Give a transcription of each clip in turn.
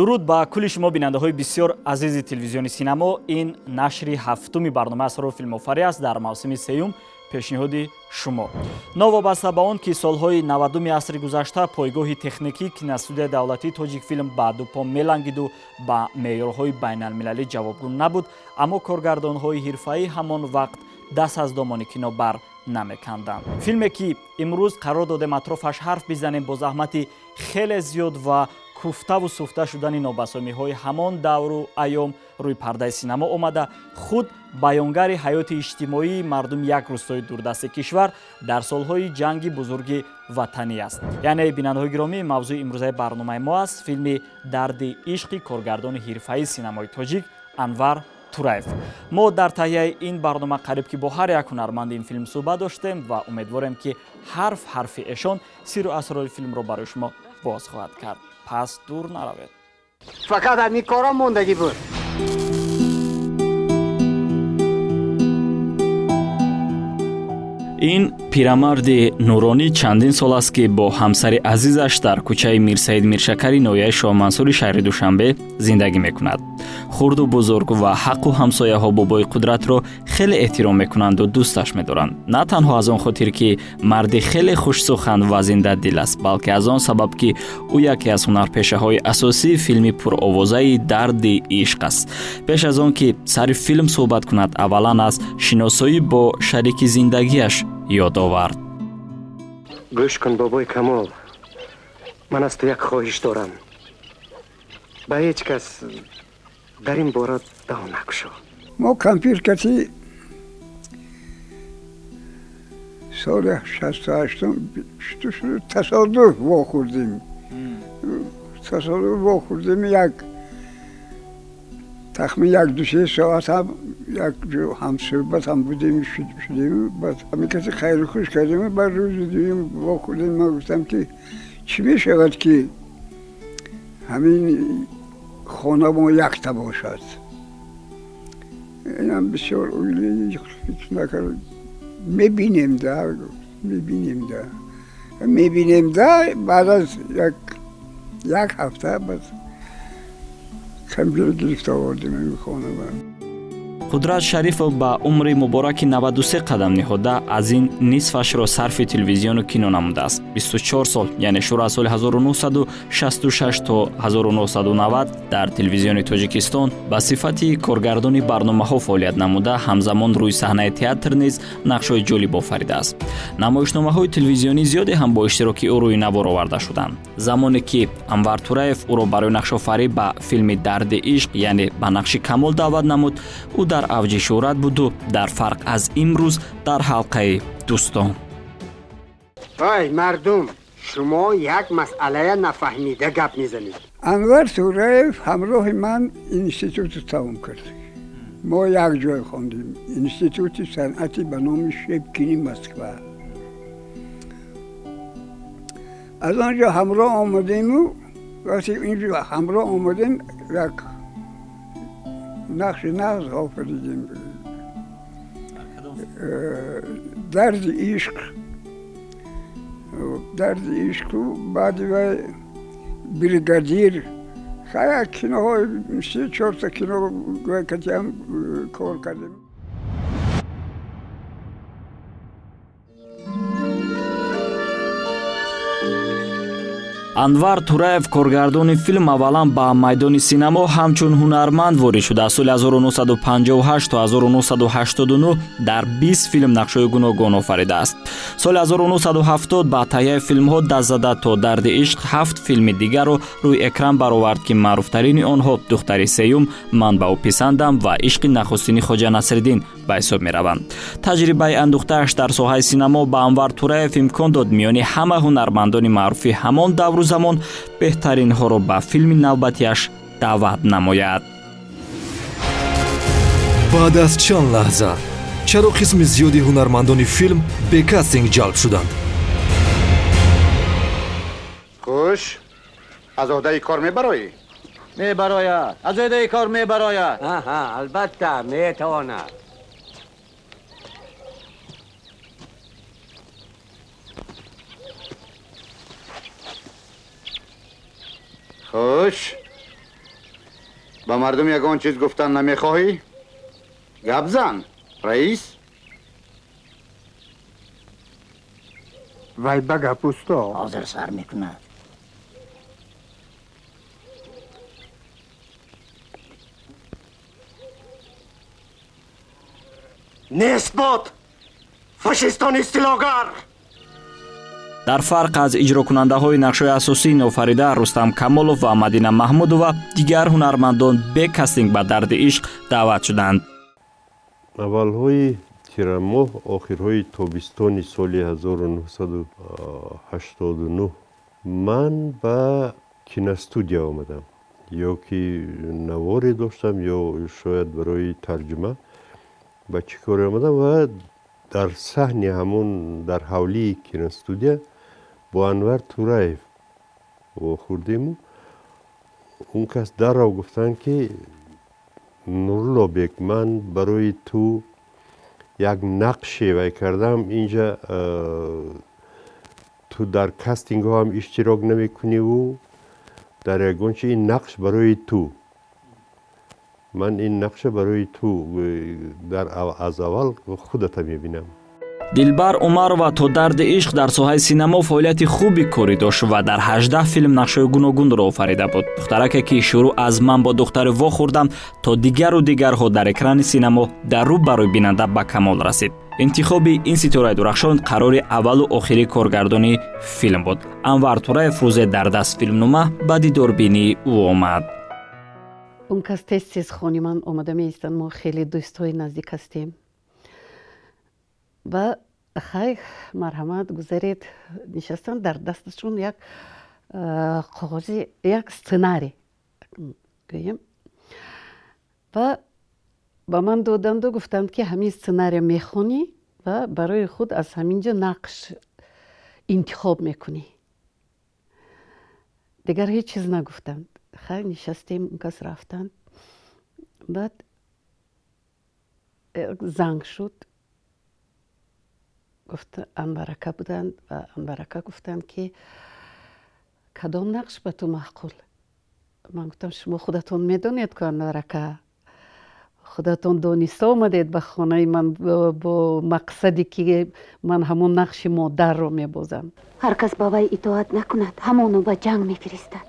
Дуруд ба кулли шумо, бинандаҳои бисёр азизи телевизиони Синамо. Ин нашри ҳафтуми барномаи Асрори филмофарӣ аст дар мавсими сеюм, пешниҳоди шумо. Новобаста ба он ки солҳои 90-уми асри гузашта пойгоҳи техникӣ киностудияи давлатии Тоҷикфилм ба дупо мелангиду ба меъёрҳои байналмилалӣ ҷавобгӯ набуд, аммо коргардонҳои ҳирфаӣ ҳамон вақт даст аз домони кино бар намеканданд. Филме ки имрӯз қарор додем атрофаш ҳарф бизанем, бо заҳмати хеле зиёд ва куфтаву суфта шудани нобасомиҳои ҳамон давру айём рӯи пардаи синамо омада, худ баёнгари ҳаёти иҷтимоии мардуми як рӯстои дурдасти кишвар дар солҳои ҷанги бузурги ватанӣ аст. Яъне, бинандаҳои гиромӣ, мавзӯи имрӯзаи барномаи мо аст филми Дарди ишқи коргардони ҳирфаии синамои тоҷик Анвар Тураев. Мо дар таҳияи ин барнома қариб ки бо ҳар як ҳунарманди ин филм суҳбат доштем ва умедворем, ки ҳарф ҳарфи эшон сиру асрори филмро барои шумо боз хоҳад кард. Пас дур наравед. Фақат ҳамин кора мондагӣ буд. Ин пирамарди нуронӣ чандин сол аст, ки бо ҳамсари азизаш дар кӯчаи Мирсаид Миршакари ноҳияи Шоҳмансури шаҳри Душанбе зиндагӣ мекунад. Хурду бузург ва ҳаққу ҳамсояҳо бобои Қудратро хеле эҳтиром мекунанду дӯсташ медоранд. На танҳо аз он хотир, ки марди хеле хушсухан ва зиндадил аст, балки аз он сабаб, ки ӯ яке аз ҳунарпешаҳои асосии филми пуровозаи Дарди ишқ аст. Пеш аз он ки сари филм суҳбат кунад, аввалан аз шиносоӣ бо шарики зиндагиаш ёд овард. Гӯш кун, бобои Камол, ман аз ту як хоҳиш дорам: ба ҳеҷ кас дар ин бора даҳон накушо. Мо кампиркати соли 68-ум тасодуф вохӯрдем. Тасодуф вохӯрдем, як тахмин як ду-се соат ҳам як ҳамсӯҳбат ҳам будем, шудем. Баъд ҳамин каси хайру хуш кардем. Баъд рӯзи дуюм вохӯрдем, ман гуфтам, ки чӣ мешавад, ки ҳамин хона мо якта бошад. Инам бисёр фикр накард. Мебинем да, мебинем да, мебинем да. Баъд аз як ҳафта баъд кампир гирифта овардем ҳамин хона. Қудрат Шарифов ба умри мубораки 93 қадам ниҳода, аз ин нисфашро сарфи телевизиону кино намудааст. 24 сол, яъне шурӯъ аз соли 1966 то 1990 дар телевизиони Тоҷикистон ба сифати коргардони барномаҳо фаъолият намуда, ҳамзамон рӯи саҳнаи театр низ нақшҳои ҷолиб офаридааст. Намоишномаҳои телевизионии зиёде ҳам бо иштироки ӯ рӯи навор оварда шуданд. Замоне ки Анвар Тураев ӯро барои нақшофарӣ ба филми Дарди ишқ, яъне ба нақши Камол даъват намуд, ӯ дар авҷи шӯҳрат буду дар фарқ аз имрӯз дар ҳалқаи дӯстон. Ой мардум, шумо як масъалая нафаҳмида гап мезанед. Анвар Тураев ҳамроҳи ман институтро тамом кард. Мо як ҷой хондем, Институти санъати ба номи Шепкини Москва. Аз он ҷо ҳамроҳ омадему, вақте инҷо ҳамроҳ омадем, як нақши нағз офаридем, Дарди ишқ. Дарди ишқу баъди вай Бригадир, як киноҳои се чорта кино катиам кор кардем. Анвар Тураев, коргардони филм, аввалан ба майдони синамо ҳамчун ҳунарманд ворид шуда, аз соли 1958 то 1989 дар 20 филм нақшҳои гуногун офаридааст. Соли 1970 ба таҳияи филмҳо даст зада, то Дарди ишқ ҳафт филми дигарро рӯи экран баровард, ки маъруфтарини онҳо Духтари сеюм, Ман ба ӯ писандам ва Ишқи нахустини Хоҷа Насриддин ба ҳисоб мераванд. Таҷрибаи андӯхтааш дар соҳаи синамо ба Анвар Тураев имкон дод миёни ҳама ҳунармандони маъруфи ҳамон давру замон беҳтаринҳоро ба филми навбатиаш даъват намояд. Баъд аз чанд лаҳза чаро қисми зиёди ҳунармандони филм бе кастинг ҷалб шуданд? Хуш, аз уҳдаи кор мебароӣ? Мебарояд, аз уҳдаи кор мебарояд. Аҳа, албатта метавонад. Хуш. Ба мардум ягон чиз гуфтан намехоҳӣ? Гап зан, раис. Вай ба гап усто. Ҳозир сар мекунад. Нест бод фашистони истилогар. Дар фарқ аз иҷрокунандаҳои нақшҳои асосии нофарида Рустам Камолов ва Мадина Маҳмудова, дигар ҳунармандон бе кастинг ба Дарди ишқ даъват шуданд. Аввалҳои тирамоҳ, охирҳои тобистони соли 1989 ман ба киностудия омадам. Ё ки наворе доштам, ё шояд барои тарҷума ба чӣ коре омадам ва дар саҳни ҳамон дар ҳавлии киностудия бо Анвар Тураев вохӯрдему он кас даррав гуфтанд, ки Нуруллобек, ман барои ту як нақше вай кардам инҷа, ту дар кастингҳо ҳам иштирок намекуниву дар ягон чи, ин нақш барои ту, ман ин нақша барои ту дар аз аввал худата мебинам. Дилбар Умарова то Дарди ишқ дар соҳаи синамо фаъолияти хуби корӣ дошт ва дар 18 филм нақшҳои гуногунро офарида буд. Духтараке, ки шурӯъ аз Ман бо духтаре вохӯрдам то дигару дигарҳо дар экрани синамо дар рӯ барои бинанда ба камол расид. Интихоби ин ситораи дурахшон қарори аввалу охири коргардони филм буд. Анвар Тураев рӯзе дар даст филмнома ба дидорбинии ӯ омад. Он кас тез тез хони ман омада меистанд, мо хеле дӯстҳои наздик ҳастем. Ва хай, марҳамат, гузаред, нишастанд, дар дасташон як коғози, як сценарий гӯем, ва ба ман доданду гуфтанд, ки ҳамин сценария мехонӣ ва барои худ аз ҳамин ҷо нақш интихоб мекунӣ. Дигар ҳеҷ чиз нагуфтанд. Хай, нишастем, он кас рафтанд. Баъд занг шуд, гуфт, Анварака буданд ва Анварака гуфтанд, ки кадом нақш ба ту маъқул? Ман гуфтам, шумо худатон медонед ку, Анварака, худатон дониста омадед ба хонаи ман бо мақсаде, ки ман ҳамон нақши модарро мебозам. Ҳар кас ба вай итоат накунад, ҳамоно ба ҷанг мефиристад.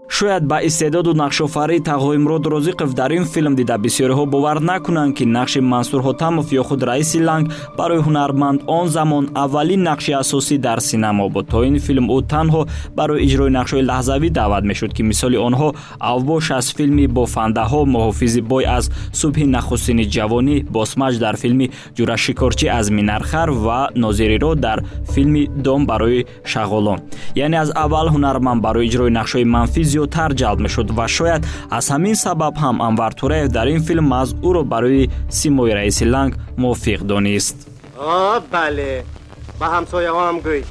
Шояд ба истеъдоду нақшофарии Тағоимурод Розиқов дар ин филм дида бисёриҳо бовар накунанд, ки нақши Мансур Ҳотамов ё худ раиси Ланг барои ҳунарманд он замон аввалин нақши асосӣ дар синамо буд. То ин филм ӯ танҳо барои иҷрои нақшҳои лаҳзавӣ даъват мешуд, ки мисоли онҳо Авбош аз филми Бофандаҳо, муҳофизи бой аз Субҳи нахустини ҷавонӣ, Босмач дар филми Ҷурашикорчӣ аз Минархар ва Нозириро дар филми Дом барои шағолон. Яъне аз аввал ҳунарманд барои иҷрои нақшҳои манфӣ зиёдтар ҷалб мешуд ва шояд аз ҳамин сабаб ҳам Анвар Тураев дар ин филм аз ӯро барои симои раиси Ланг мувофиқ донист. Бале, ба ҳамсояҳоам гӯй,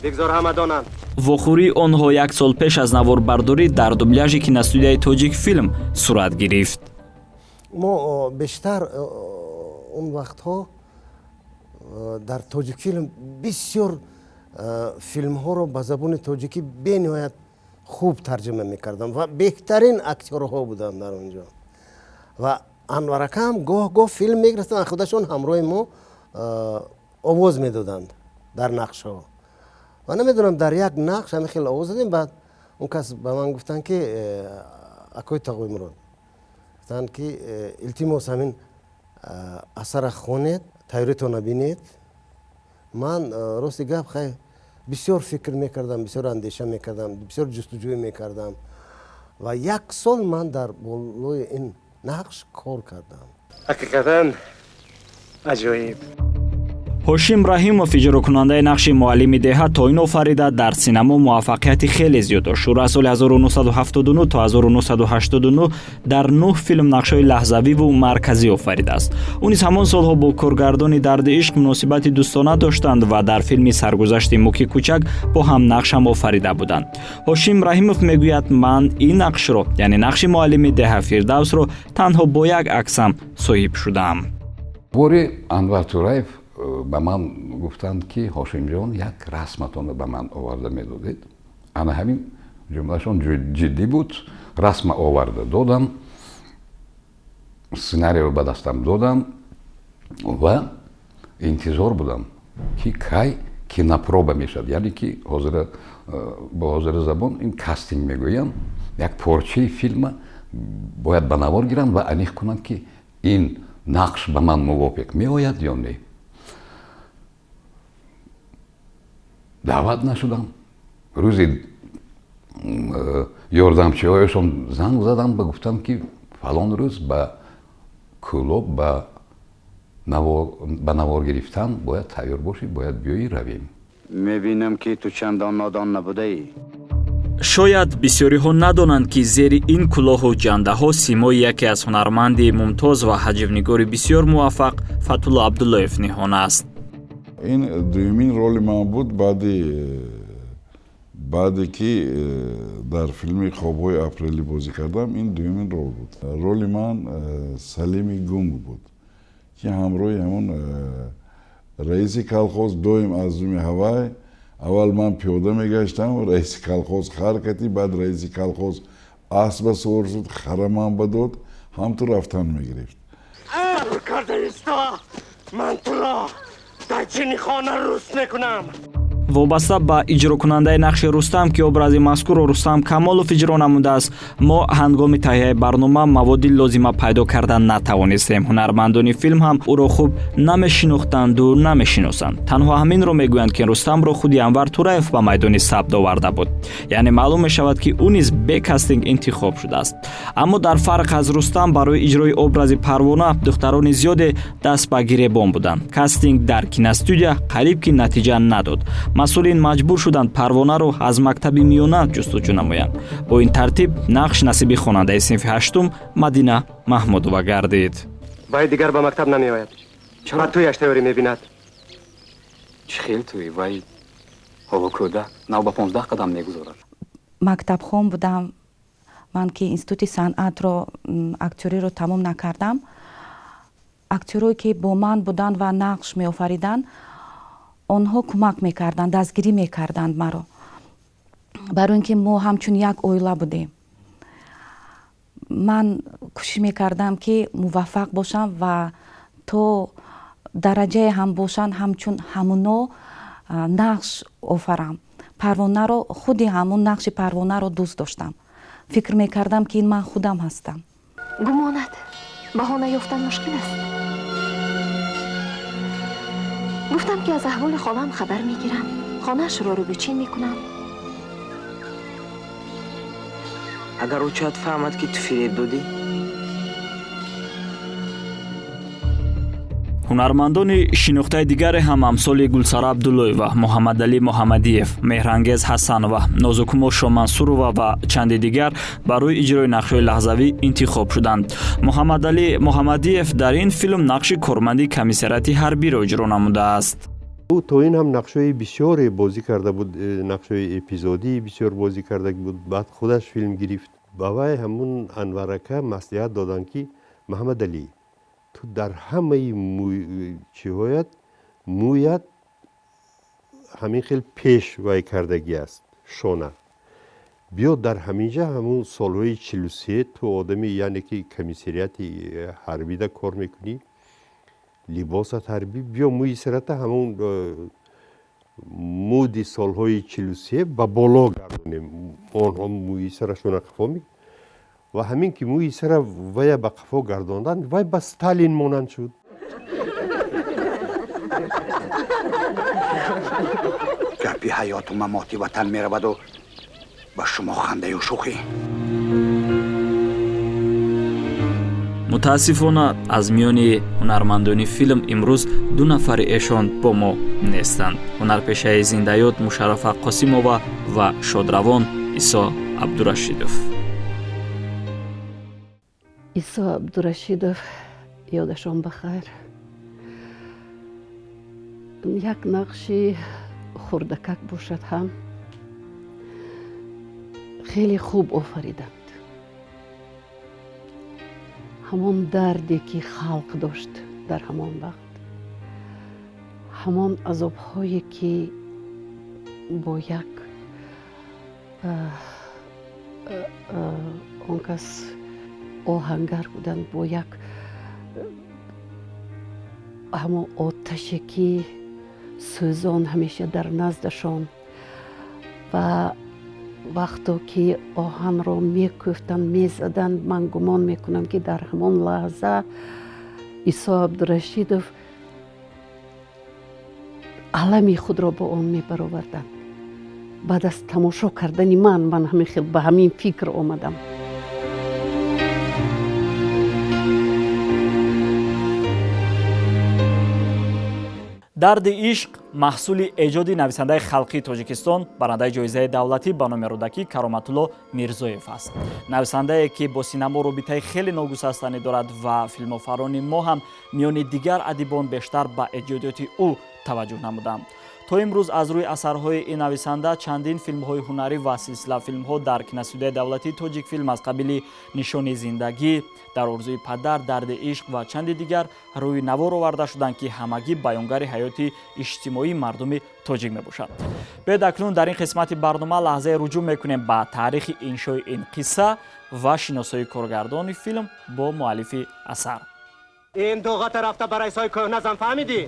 бигзор ҳама донанд. Вохӯрии онҳо як сол пеш аз наворбардорӣ дар дубляжи киностудияи Тоҷикфилм сурат гирифт. Мо бештар он вақтҳо дар Тоҷикфилм бисёр филмҳоро ба забони тоҷикӣ бениҳоят хуб тарҷима мекардам ва беҳтарин актёрҳо буданд дар он ҷо. Ва Анваракам гоҳ гоҳ филм мегирифтанд, худашон ҳамроҳи мо овоз медоданд дар нақшҳо. Ва намедонам, дар як нақш ҳамин хел овоз додем. Баъд он кас ба ман гуфтанд, ки акои Тағоимурод, гуфтанд, ки илтимос, ҳамин асара хонед, тайёритона бинед. Ман рости гап, хай, бисёр фикр мекардам, бисёр андеша мекардам, бисёр ҷустуҷӯй мекардам ва як сол ман дар болои ин нақш кор кардам. Ҳақиқатан аҷоиб. Ҳошим Раҳимов, иҷрокунандаи нақши муаллими деҳа, то ин офарида дар синамо муваффақияти хеле зиёд дошт. Шурӯъ аз соли 1979 то 1989 дар 9 филм нақшҳои лаҳзавиву марказӣ офаридааст. Ӯ низ ҳамон солҳо бо коргардони Дарди ишқ муносибати дӯстона доштанд ва дар филми Саргузашти Муки кӯчак бо ҳам нақш ҳам офарида буданд. Ҳошим Раҳимов мегӯяд, ман ин нақшро, яъне нақши муаллими деҳа Фирдавсро, танҳо бо як аксам соҳиб шудам. Боре Анвар Тураев ба ман гуфтанд, ки Ҳошимҷон, як расматонро ба ман оварда медодед. Ана ҳамин ҷумлашон ҷиддӣ буд. Расма оварда додам. Сценарийро ба дастам додам ва интизор будам, ки кай кинопроба мешавад, яъне ки ҳозира бо ҳозира забон ин кастинг мегӯям. Як порчаи филма бояд ба навор гиранд ва аниқ кунанд, ки ин нақш ба ман мувофиқ меояд ё не. Даъват нашудам. Рӯзи ёрдамчиҳояшон занг задам ва гуфтам, ки фалон рӯз ба Кӯлоб ба навор гирифтан бояд тайёр бошӣ, бояд биёӣ, равем. Мебинам, ки ту чандон нодон набудаӣ. Шояд бисёриҳо надонанд, ки зери ин кулоҳу ҷандаҳо симои яке аз ҳунарманди мумтоз ва ҳаҷвнигори бисёр муваффақ Фатулло Абдуллоев ниҳон аст. Ин дуюмин роли ман буд, баъде ки дар филми «Хобҳои апрелӣ» бозӣ кардам. Ин дуюмин рол буд. Роли ман Салими Гунг буд, ки ҳамроҳи ҳамон раиси колхоз доим аз думи ҳавай аввал ман пиёда мегаштам, раиси колхоз хар катӣ, баъд раиси колхоз асба сувор шуд, хара ман ба дод, ҳамту рафтан мегирифт. Амр карда исто, ман туро дар ҷиннихона руст мекунам. Вобаста ба иҷрокунандаи нақши Рустам, ки образи мазкурро Рустам Камолов иҷро намудааст, мо ҳангоми таҳияи барнома маводи лозима пайдо карда натавонистем. Ҳунармандони филм ҳам ӯро хуб намешинохтанду намешиносанд. Танҳо ҳаминро мегӯянд, ки Рустамро худи Анвар Тураев ба майдони сабт оварда буд, яъне маълум мешавад, ки ӯ низ бе кастинг интихоб шудааст. Аммо дар фарқ аз Рустам, барои иҷрои образи Парвона духтарони зиёде даст ба гиребон буданд. Кастинг дар киностудия қариб ки натиҷа надод. Масъулин маҷбур шуданд Парвонаро аз мактаби миёна ҷустуҷӯ намоянд. Бо ин тартиб нақш насиби хонандаи синфи ҳаштум Мадина Маҳмудова гардид. Вай дигар ба мактаб намеояд. Ба тӯяш тайёрӣ мебинад. Чӣ хел тӯй? Вай ҳоло кӯдак, нав ба 15 қадам мегузорад. Мактабхон будам ман, ки институти санъатро, актёриро тамом накардам. Актёрое ки бо ман буданд ва нақш меофариданд, онҳо кӯмак мекарданд, дастгирӣ мекарданд маро, барои ин ки мо ҳамчун як оила будем. Ман кӯшиш мекардам, ки муваффақ бошам ва то дараҷае ҳам бошанд, ҳамчун ҳамуно нақш офарам. Парвонаро, худи ҳамун нақши Парвонаро дӯст доштам. Фикр мекардам, ки ин ман худам ҳастам. Гумонат, баҳона ёфтан мушкил аст. Гуфтам, ки аз аҳволи холаам хабар мегирам, хонаашро рӯбучин мекунам. Агар очаат фаҳмад, ки ту фиреб додӣ? Ҳунармандони шинохтаи дигаре ҳам амсоли Гулсара Абдуллоева, Муҳаммадалӣ Муҳаммадиев, Меҳрангез Ҳасанова, Нозукумо Шомансурова ва чанде дигар барои иҷрои нақшҳои лаҳзавӣ интихоб шуданд. Муҳаммадалӣ Муҳаммадиев дар ин филм нақши корманди комиссариати ҳарбиро иҷро намудааст. Ӯ то ин ҳам нақшҳои бисёре бозӣ карда буд, нақшҳои эпизодӣ бисёр бозӣ карда буд. Баъд худаш филм гирифт. Ба вай ҳамун Анварака маслиҳат доданд, ки Муҳаммадалӣ, ту дар ҳамаи чиҳоят мӯят ҳамин хел пеш вай кардагӣ аст, шона. Биё, дар ҳаминҷа ҳамун солҳои 43 ту одами, яъне ки комиссариати ҳарбида кор мекунӣ, либосат ҳарбӣ, биё мӯи сарата ҳамун муди солҳои 43 ба боло гардонем. Онҳо мӯи сарашона қафо ва ҳамин ки мӯи сара вая ба қафо гардонданд, вай ба Сталин монанд шуд. Гапи ҳаёту мамоти ватан мераваду ба шумо хандаю шӯхӣ. Мутаассифона, аз миёни ҳунармандони филм имрӯз ду нафари эшон бо мо нестанд: ҳунарпешаи зиндаёд Мушаррафа Қосимова ва шодравон Исо Абдурашидов. Исо Абдурашидов, ёдашон ба хайр, як нақши хурдакак бошад ҳам, хеле хуб офариданд. Ҳамон дарде, ки халқ дошт дар ҳамон вақт, ҳамон азобҳое, ки бо як он кас оҳангар буданд, бо як Ҳамон оташе ки сӯзон ҳамеша дар наздашон ва вақто ки оҳанро мекӯфтанд, мезаданд, ман гумон мекунам, ки дар ҳамон лаҳза Исо Абдурашидов алами худро бо он мебароварданд. Баъд аз тамошо кардани ман ҳамин хел ба ҳамин фикр омадам. Дарди ишқ маҳсули эҷоди нависандаи халқии Тоҷикистон, барандаи ҷоизаи давлатӣ ба номи Рӯдакӣ Кароматулло Мирзоев аст. Нависандае, ки бо синамо робитаи хеле ногусастанӣ дорад ва филмофарони мо ҳам миёни дигар адибон бештар ба эҷодиёти ӯ таваҷҷӯҳ намуданд. То имрӯз аз рӯи асарҳои ин нависанда чандин филмҳои ҳунарӣ ва силсилафилмҳо дар киностудияи давлатии Тоҷикфилм аз қабили Нишони зиндагӣ, Дар орзуи падар, Дарди ишқ ва чанди дигар рӯи навор оварда шуданд, ки ҳамагӣ баёнгари ҳаёти иҷтимоии мардуми тоҷик мебошад. Биёед, акнун дар ин қисмати барнома лаҳзае руҷӯъ мекунем ба таърихи иншои ин қисса ва шиносоии коргардони филм бо муаллифи асар. Ин дуғата рафта ба раисҳои кӯҳна зан, фаҳмидӣ?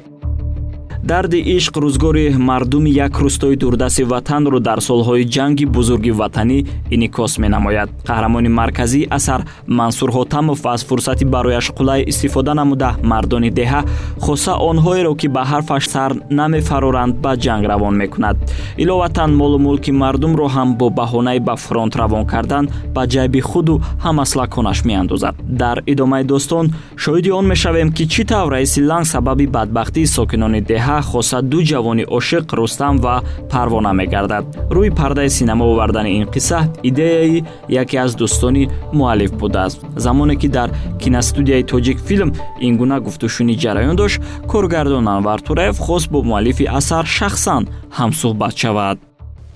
Дарди ишқ рӯзгори мардуми як рӯстои дурдасти ватанро дар солҳои ҷанги бузурги ватанӣ инъикос менамояд. Қаҳрамони марказии асар Мансур Ҳотамов аз фурсати барояш қулай истифода намуда, мардони деҳа, хоса онҳоеро, ки ба ҳарфаш сар намефароранд, ба ҷанг равон мекунад. Иловатан, молу мулки мардумро ҳам бо баҳонаи ба фронт равон кардан ба ҷайби худу ҳамаслаконаш меандозад. Дар идомаи достон шоҳиди он мешавем, ки чӣ тавр раиси ланг сабаби бадбахтии сокинони деҳа, хоса ду ҷавони ошиқ Рустам ва Парвона мегардад. Рӯи пардаи синамо овардани ин қисса идеяи яке аз дӯстони муаллиф будааст. Замоне ки дар киностудияи Тоҷикфилм ин гуна гуфтушунӣ ҷараён дошт, коргардон Анвар Тураев хост бо муаллифи асар шахсан ҳамсӯҳбат шавад.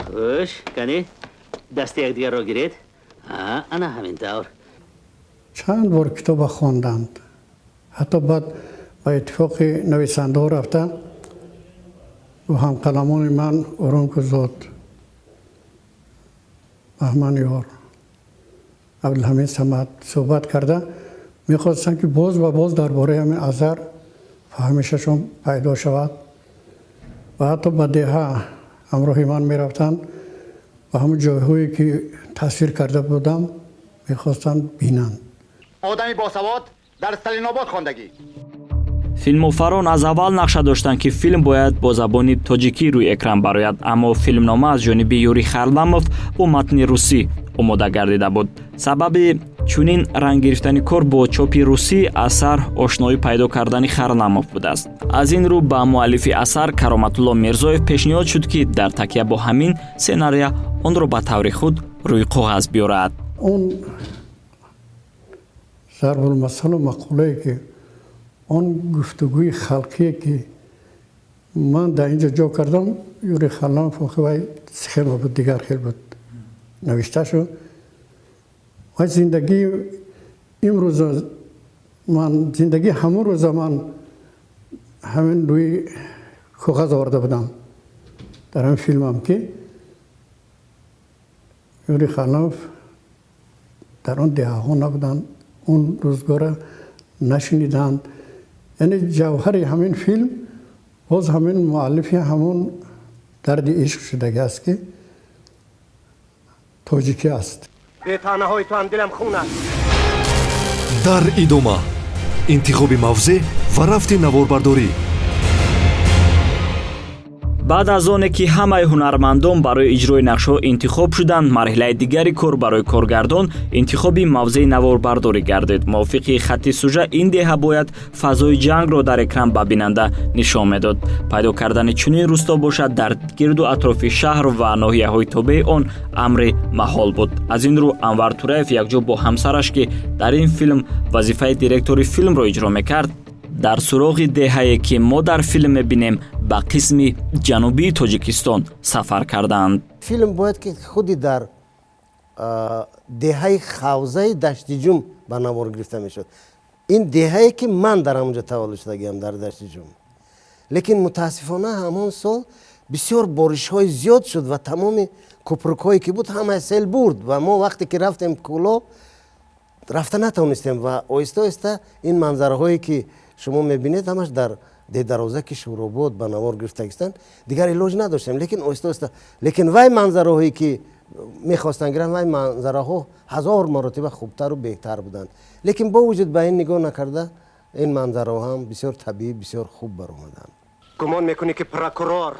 Хуш, кани, дасти якдигарро гиред. Ана ҳамин тавр. Чанд бор китоба хонданд, ҳатто баъд ба иттифоқи нависандаҳо рафта, бо ҳамқаламони ман Орункузод, Баҳман Ёр, Абдулҳамид Самад суҳбат карда, мехостанд, ки боз ва боз дар бораи ҳамин асар фаҳмишашон пайдо шавад ва ҳатто ба деҳа ҳамроҳи ман мерафтанд ва ҳамон ҷойҳое, ки тасвир карда будам, мехостанд бинанд. Одами босавод дар Сталинобод хондагӣ. Филмофарон аз аввал нақша доштанд, ки филм бояд бо забони тоҷикӣ рӯи экран барояд, аммо филмнома аз ҷониби Юрий Харламов бо матни русӣ омода гардида буд. Сабаби чунин ранг гирифтани кор бо чопи русӣ асар ошноӣ пайдо кардани Харламов будааст. Аз ин рӯ ба муаллифи асар Кароматулло Мирзоев пешниҳод шуд, ки дар такя бо ҳамин сценария онро ба таври худ рӯи коғаз биёрад. Он зарбулмасалу мақулае, ки он гуфтугӯи халқие, ки ман дар инҷо ҷо кардам, Юрий Харламов вай схема буд, дигар хел буд навишта шуд ва зиндагии имрӯза ман, зиндагии ҳамон рӯза ман ҳамин рӯи коғаз оварда будам дар ҳамин филмам, ки Юрий Харламов дар он деҳаҳо набуданд, он рӯзгора нашуниданд. Яъне ҷавҳари ҳамин филм боз ҳамин муаллифи ҳамон Дарди ишқ шудагӣ аст, ки тоҷикӣ аст. Бетаънаҳои ту ҳам дилам хун аст. Дар идома интихоби мавзеъ ва рафти наворбардорӣ. Баъд аз оне ки ҳамаи ҳунармандон барои иҷрои нақшҳо интихоб шуданд, марҳилаи дигари кор барои коргардон интихоби мавзеи наворбардорӣ гардид. Мувофиқи хатти сужа, ин деҳа бояд фазои ҷангро дар экран ба бинанда нишон медод. Пайдо кардани чунин рӯсто бошад дар гирду атрофи шаҳр ва ноҳияҳои тобеи он амри маҳол буд. Аз ин рӯ Анвар Тураев якҷо бо ҳамсараш, ки дар ин филм вазифаи директори филмро иҷро мекард, дар суроғи деҳае, ки мо дар филм мебинем, ба қисми ҷанубии Тоҷикистон сафар карданд. Филм бояд ки худи дар деҳаи Хавзаи Даштиҷум ба навор гирифта мешуд. Ин деҳае, ки ман дар ҳамонҷо таваллуд шудагиам, дар Даштиҷум. Лекин мутаассифона ҳамон сол бисёр боришҳои зиёд шуд ва тамоми купрукҳое, ки буд, ҳамаи сел бурд ва мо вақте ки рафтем Кӯлоб, Рафта натавонистем ва оҳиста оҳиста ин манзараҳое ки шумо мебинед, ҳамаш дар Дедарозаки Шӯробод ба навор гирифтагистанд. Дигар илоҷ надоштем, лекин оҳиста оҳиста, лекин вай манзараҳое ки мехостанд гиранд, вай манзараҳо ҳазор маротиба хубтару беҳтар буданд. Лекин бо вуҷуд ба ин нигоҳ накарда, ин манзараҳо ҳам бисёр табиӣ, бисёр хуб баромаданд. Гумон мекунӣ, ки прокурор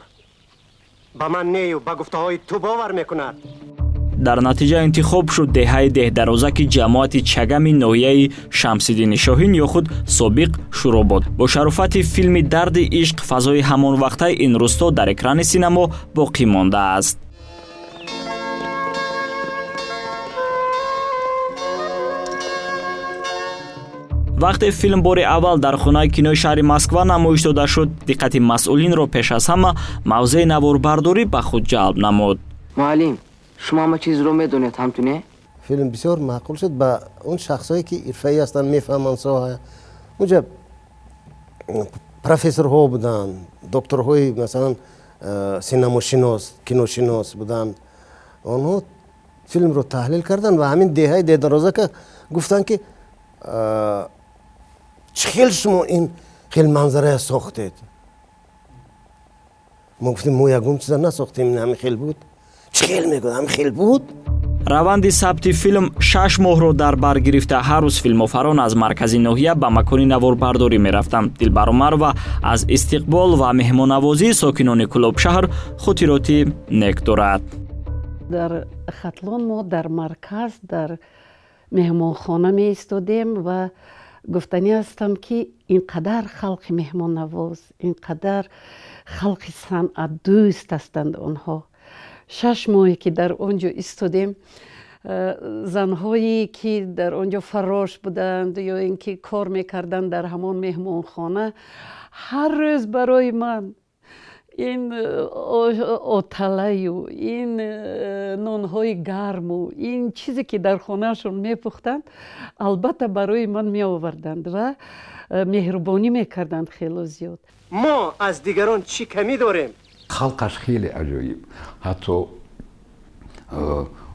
ба ман нею ба гуфтаҳои ту бовар мекунад? Дар натиҷа интихоб шуд деҳаи Деҳдарозаки ҷамоати Чагами ноҳияи Шамсиддини Шоҳин ё худ собиқ Шӯробод. Бо шарофати филми «Дарди ишқ» фазои ҳамонвақтаи ин рӯсто дар экрани синамо боқӣ мондааст. Вақте филм бори аввал дар хонаи кинои шаҳри Москва намоиш дода шуд, диққати масъулинро пеш аз ҳама мавзеи наворбардорӣ ба худ ҷалб намуд. Муаллим, шумо ҳама чизро медонед, ҳамту не? Филм бисёр маъқул шуд ба он шахсҳое ки ирфаӣ ҳастанд, мефаҳманд соҳа. Унҷа профессорҳо буданд, докторҳои, масалан, синамошинос, киношинос буданд. Онҳо филмро таҳлил карданд ва ҳамин деҳаи Дедарозака гуфтанд, ки чӣ хел шумо ин хел манзарая сохтед? Мо гуфтем, мо ягон чиза насохтем, ин ҳамин хел буд. Чӣ хел мегӯяд, ҳамин хел буд? Раванди сабти филм 6 моҳро дар бар гирифта, ҳар рӯз филмофарон аз маркази ноҳия ба макони наворбардорӣ мерафтанд. Дилбар Умарова аз истиқбол ва меҳмоннавозии сокинони Кӯлобшаҳр хотироти нек дорад. Дар Хатлон мо дар марказ дар меҳмонхона меистодем ва гуфтанӣ ҳастам, ки ин қадар халқи меҳмоннавоз, ин қадар халқи санъатдӯст ҳастанд онҳо. 6 моҳе ки дар он ҷо истодем, занҳое ки дар он ҷо фаррош буданд ё ин ки кор мекарданд дар ҳамон меҳмонхона, ҳар рӯз барои ман ин оталаю ин нонҳои гарму ин чизе ки дар хонаашон мепухтанд, албатта, барои ман меоварданд ва меҳрубонӣ мекарданд хело зиёд. Мо аз дигарон чӣ камӣ дорем? Халқаш хеле аҷоиб, ҳатто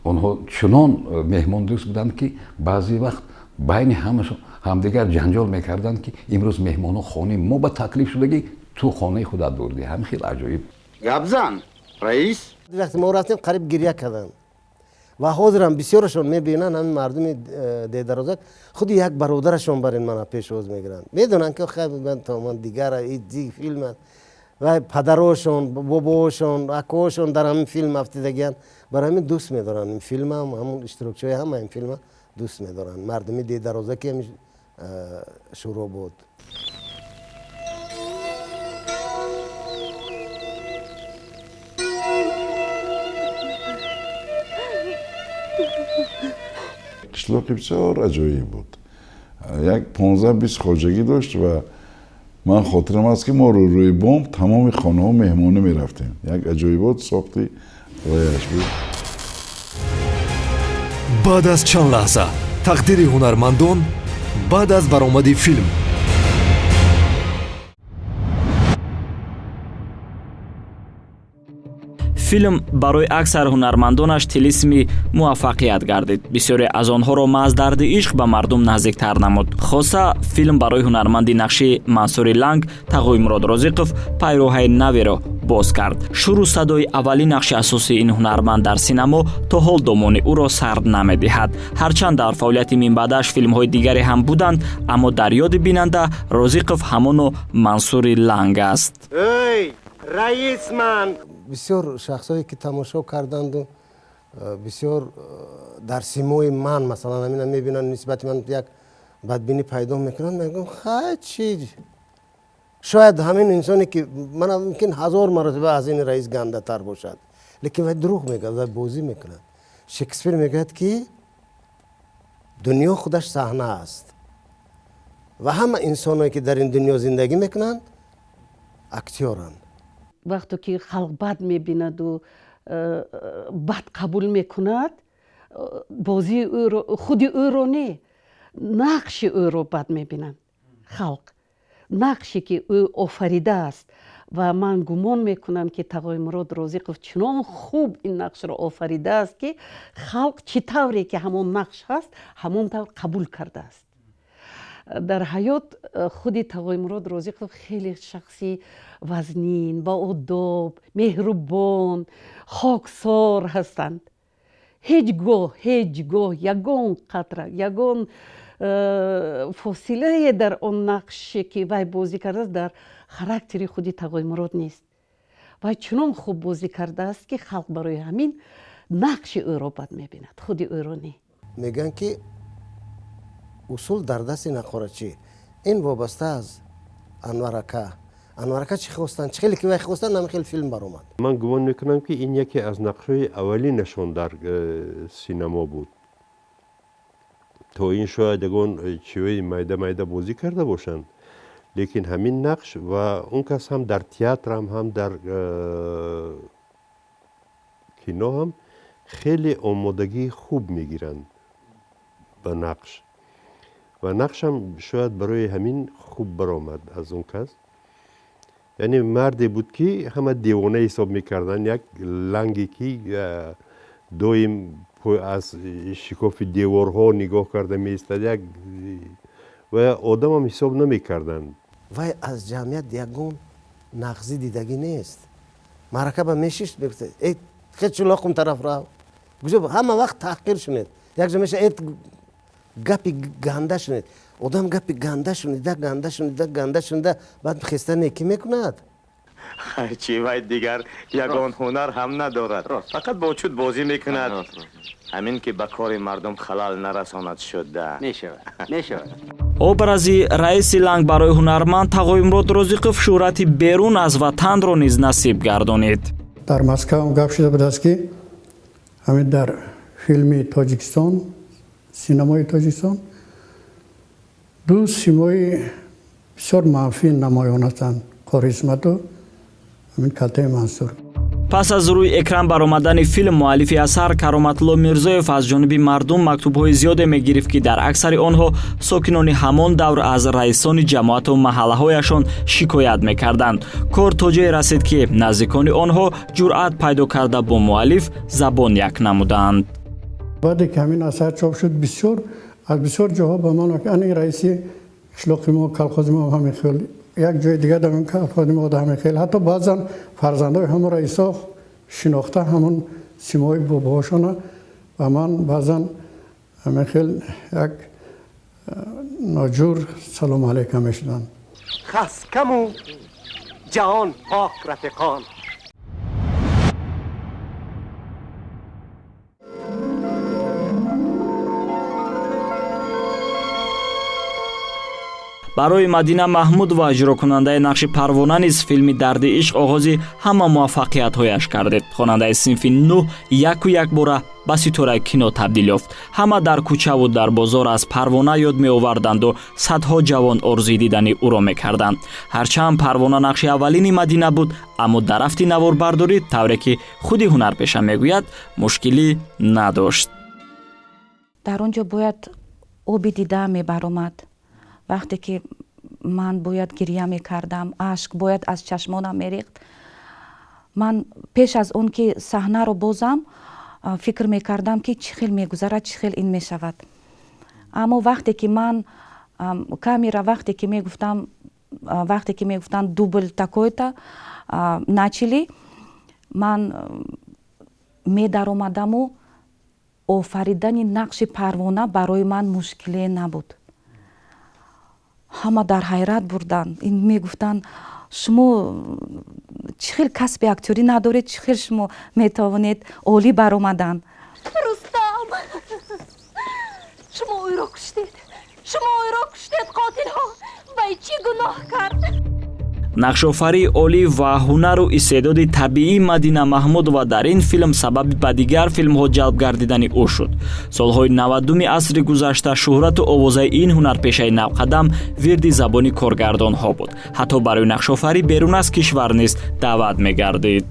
онҳо чунон меҳмондӯст буданд, ки баъзе вақт байни ҳамашон ҳамдигар ҷанҷол мекарданд, ки имрӯз меҳмонҳо хонаи мо ба таклиф шудагӣ, ту хонаи худат бурдӣ. Ҳамин хел аҷоиб. Гапзан, раис. Вақте мо рафтем, қариб гиря карданд ва ҳозирам бисёрашон мебинанд, ҳамин мардуми Дедарозак худи як бародарашон бар ин мана пешвоз мегиранд. Медонанд, ки ман то ман дигара филм аст ва падарошон, бобоошон, акоошон дар ҳамин филм афтидагиянд. Барои ҳамин дӯст медоранд ин филмам, ҳамун иштирокчиҳои ҳама ин филма дӯст медоранд мардуми Дедарозаки ҳамин Шӯробод. Қишлоқи бисёр аҷоиб буд, як 15-20 хоҷагӣ дошт ва ман хотирам аст, ки мо рӯи бом тамоми хонаҳо меҳмонӣ мерафтем. Як аҷоибот сохти ваяш буд. Баъд аз чанд лаҳза тақдири ҳунармандон баъд аз баромади филм. Филм барои аксар ҳунармандонаш тилисми муваффақият гардид. Бисёре аз онҳоро маҳз «Дарди ишқ» ба мардум наздиктар намуд. Хоса филм барои ҳунарманди нақши Мансури Ланг Тағоимурод Розиқов пайроҳаи наверо боз кард. Шурӯъ садои аввалин нақши асосии ин ҳунарманд дар синамо то ҳол домони ӯро сард намедиҳад. Ҳарчанд дар фаъолияти минбаъдаш филмҳои дигаре ҳам буданд, аммо дар ёди бинанда Розиқов ҳамоно Мансури Ланг аст. Эй, раис, ман Бисёр шахсое ки тамошо карданду бисёр дар симои ман, масалан, ҳамина мебинанд, нисбати ман як бадбинӣ пайдо мекунанд. Мегӯям, хай, чи шояд ҳамин инсоне ки мана мумкин ҳазор маротиба аз ин раис гандатар бошад, лекин вай дурӯғ мегӯяд, вай бозӣ мекунад. Шекспир мегӯяд, ки дунё худаш саҳна аст ва ҳама инсоное ки дар ин дунё зиндагӣ мекунанд, актёранд. Вақте ки халқ бад мебинаду бад қабул мекунад бозии ӯро, худи ӯро не, нақши ӯро бад мебинанд халқ, нақше ки ӯ офаридааст. Ва ман гумон мекунам, ки Тағои Мурод Розиқов чунон хуб ин нақшро офаридааст, ки халқ чӣ тавре ки ҳамон нақш ҳаст, ҳамон тавр қабул кардааст. Дар ҳаёт худи Тағои Мурод Розиқов хеле шахси вазнин, баодоб, меҳрубон, хоксор ҳастанд. Ҳеҷ гоҳ, ҳеҷ гоҳ ягон қатра, ягон фосилае дар он нақше, ки вай бозӣ кардааст, дар характери худи Тағои Мурод нест. Вай чунон хуб бозӣ кардааст, ки халқ барои ҳамин нақши ӯро бад мебинад, худи ӯро не. Мегӯянд, ки усул дар дасти нақорачӣ. Ин вобаста аз Анвар ака. Анвар ака чӣ хостанд, чӣ хеле ки вай хостанд, ҳамин хел филм баромад. Ман гумон мекунам, ки ин яке аз нақшҳои аввалинашон дар синамо буд. То ин шояд ягон чиҳои майда майда бозӣ карда бошанд, лекин ҳамин нақш, ва он кас ҳам дар театрам, ҳам дар кино ҳам хеле омодагии хуб мегиранд ба нақш, ва нақшам шояд барои ҳамин хуб баромад аз он кас. Яъне марде буд, ки ҳама девона ҳисоб мекарданд, як ланге, ки доим аз шикофи деворҳо нигоҳ карда меистад, як ва одамам ҳисоб намекарданд. Вай аз ҷамъият ягон нағзӣ дидагӣ нест. Маърака ба мешишт, мегуфт: «Э, хел чулоқум тараф рав». Гуҷо ҳама вақт таҳқир шунед, якҷо меша, э, гапи ганда шунед. Одам гапи ганда шунида, ганда шунида, ганда шунида, баъд хеста некӣ мекунад. Чи вай дигар ягон ҳунар ҳам надорад, фақат бо чуд бозӣ мекунад. Ҳамин ки ба кори мардум халал нарасонад, шуда. Мешавад, мешавад. Образи раиси ланг барои ҳунарманд Тағои Мурод Розиқов шӯҳрати берун аз ватанро низ насиб гардонид. Дар Москваам гап шуда будааст, ки ҳамин дар филми Тоҷикистон, синамои Тоҷикистон ду симои бисёр манфӣ намоён ҳастанд: Қори Исмату ҳамин Калтаи Мансур. Пас аз рӯи экран баромадани филм, муаллифи асар Кароматулло Мирзоев аз ҷониби мардум мактубҳои зиёде мегирифт, ки дар аксари онҳо сокинони ҳамон давр аз раисони ҷамоату маҳаллаҳояшон шикоят мекарданд. Кор то ҷое расид, ки наздикони онҳо ҷуръат пайдо карда, бо муаллиф забон як намуданд. Баъде ки ҳамин асар чоп шуд, бисёр аз бисёр ҷоҳо ба ман ани раиси қишлоқи мо, колхози мо ҳамин хел, як ҷои дигар дар колхози мо ҳамин хел, ҳатто баъзан фарзандои ҳамон раисо шинохта, ҳамон симои бобоҳошона ба ман баъзан ҳамин хел як ноҷур салому алайкум мешуданд. Хаскаму ҷаҳон пок, рафиқон. Барои Мадина Маҳмудова, иҷрокунандаи нақши Парвона низ филми «Дарди ишқ» оғози ҳама муваффақиятҳояш кардед. Хонандаи синфи нӯҳ яку якбора ба ситораи кино табдил ёфт. Ҳама дар кӯчаву дар бозор аз Парвона ёд меоварданду садҳо ҷавон орзуи дидани ӯро мекарданд. Ҳарчанд Парвона нақши аввалини Мадина буд, аммо дар рафти наворбардорӣ, тавре ки худи ҳунарпеша мегӯяд, мушкилӣ надошт. Дар он ҷо бояд оби дида мебаромад. Вақте ки ман бояд гирья мекардам, ашк бояд аз чашмонам мерехт. Ман пеш аз он ки саҳнаро бозам, фикр мекардам, ки чӣ хел мегузарад, чӣ хел ин мешавад. Аммо вақте ки ман камера, вақте ки мегуфтам, вақте ки мегуфтанд: «Дубль такой-то, начали», ман медаромадаму офаридани нақши Парвона барои ман мушкиле набуд. Ҳама дар ҳайрат бурданд, ин мегуфтанд: «Шумо чӣ хел касби актёрӣ надоред, чӣ хел шумо метавонед олӣ баромадан?» Рустам, шумо ӯро куштед, шумо ӯро куштед, қотилҳо! Вай чӣ гуноҳ кард? Нақшофарии олӣ ва ҳунару истеъдоди табиии Мадина Маҳмудова дар ин филм сабаби ба дигар филмҳо ҷалб гардидани ӯ шуд. Солҳои 90-уми асри гузашта шӯҳрату овозаи ин ҳунарпешаи навқадам вирди забони коргардонҳо буд. Ҳатто барои нақшофарӣ берун аз кишвар низ даъват мегардид.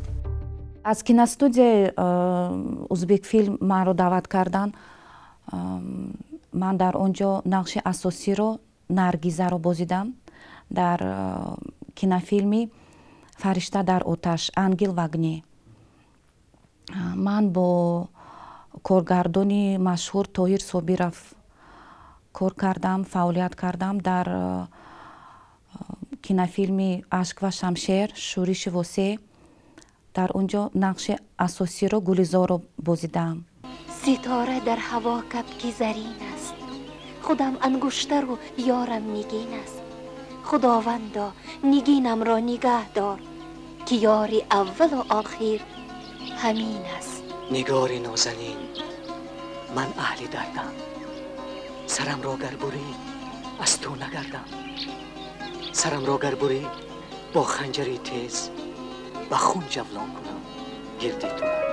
Аз киностудияи Узбекфилм манро даъват карданд. Ман дар он ҷо нақши асосиро, Наргизаро бозидам дар кинофилми Фаришта дар оташ, Ангел в огне. Ман бо коргардони машҳур Тоҳир Собиров кор кардам, фаъолият кардам дар кинофилми Ашк ва шамшер, Шӯриши восеъ. Дар он ҷо нақши асосиро, Гулизорро бозидаам. Ситора дар ҳаво кабки зарин аст, худам ангуштару ёрам нигин аст. Худовандо, нигинамро нигаҳ дор, ки ёри аввалу охир ҳамин аст. Нигори нозанин, ман аҳли дардам, сарамро гар бурӣ, аз ту нагардам. Сарамро гар бурӣ бо ханҷари тез, ба хун ҷавлон кунам, гирди ту гардам.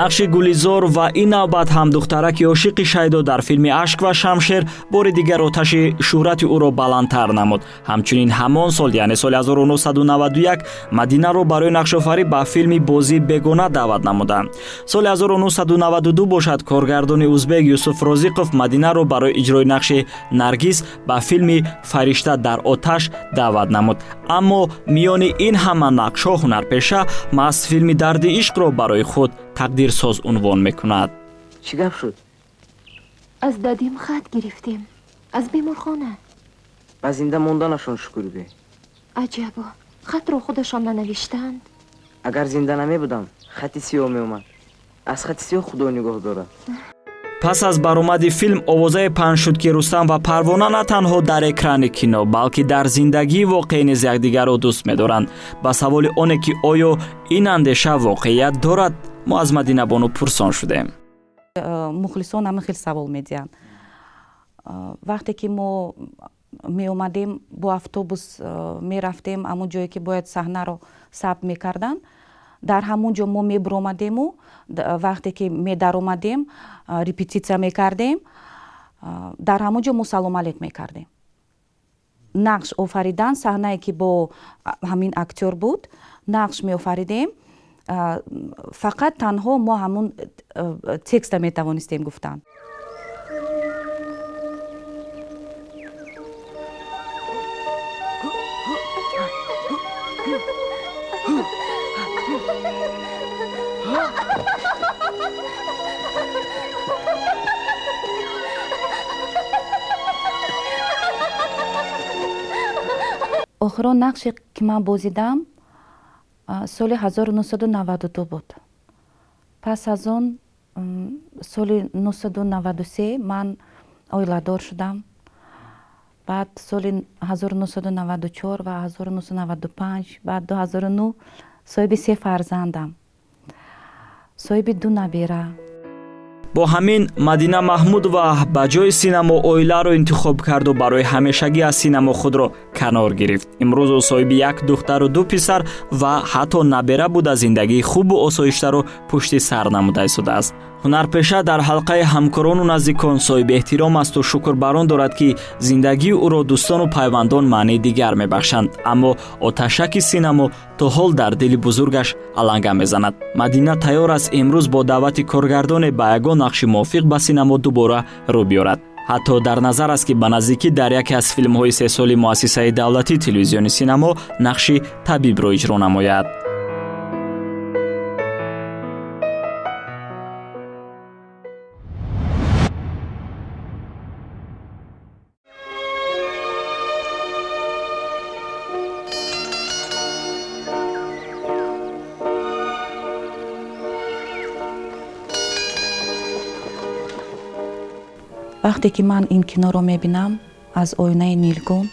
Нақши Гулизор ва ин навбат ҳам духтараки ошиқи шайдо дар филми Ашк ва шамшер бори дигар оташи шӯҳрати ӯро баландтар намуд. Ҳамчунин ҳамон сол, яъне соли 1991, Мадинаро барои нақшофарӣ ба филми Бозии бегона даъват намуданд. Соли 1992 бошад, коргардони узбек Юсуф Розиқов Мадинаро барои иҷрои нақши Наргиз ба филми Фаришта дар оташ даъват намуд. Аммо миёни ин ҳама нақшҳо ҳунарпеша маҳз филми Дарди ишқро барои худ тақдирсоз унвон мекунад. Чӣ гап шуд? Аз дадим хат гирифтем, аз беморхона. Ба зинда монданашон шукр гӯй. Аҷабо, хатро худашон нанавиштаанд. Агар зинда намебудам, хати сиёҳ меомад. Аз хати сиёҳ Худо нигоҳ дорад. Пас аз баромади филм овозае паҳн шуд, ки Рустам ва Парвона на танҳо дар экрани кино, балки дар зиндагии воқеӣ низ якдигарро дӯст медоранд. Ба саволи оне, ки оё ин андеша воқеият дорад, мо аз Мадинабону пурсон шудем. Мухлисон ҳамин хел савол медиҳанд. Вақте ки мо меомадем, бо автобус мерафтем ҳамон ҷое, ки бояд саҳнаро сабт мекарданд, дар ҳамон ҷо мо мебуромадему вақте ки медаромадем, репетитсия мекардем, дар ҳамон ҷо мо салом алейк мекардем. Нақш офаридан, саҳнае ки бо ҳамин актёр буд, нақш меофаридем. Фақат танҳо мо ҳамун текста метавонистем гуфтан. Охирон нақше ки ман бозидам, соли 1992 буд. Пас аз он соли 993 ман оиладор шудам. Баъд соли 1994 ва 1995, баъд 2009 соҳиби се фарзандам, соҳиби ду набера. Бо ҳамин Мадина Маҳмудова ба ҷои синамо оиларо интихоб карду барои ҳамешагӣ аз синамо худро канор гирифт. Имрӯз ӯ соҳиби як духтару ду писар ва ҳатто набера буда, зиндагии хубу осоиштаро пушти сар намуда истодааст. Ҳунарпеша дар ҳалқаи ҳамкорону наздикон соҳиби эҳтиром асту шукр бар он дорад, ки зиндагии ӯро дӯстону пайвандон маънии дигар мебахшанд. Аммо оташаки синамо то ҳол дар дили бузургаш аланга мезанад. Мадина тайёр аст имрӯз бо даъвати коргардоне ба ягон нақши мувофиқ ба синамо дубора рӯ биёрад. Ҳатто дар назар аст, ки ба наздикӣ дар яке аз филмҳои сесоли муассисаи давлатии телевизиони синамо нақши табибро иҷро намояд. Вақте ки ман ин киноро мебинам, аз оинаи нилгун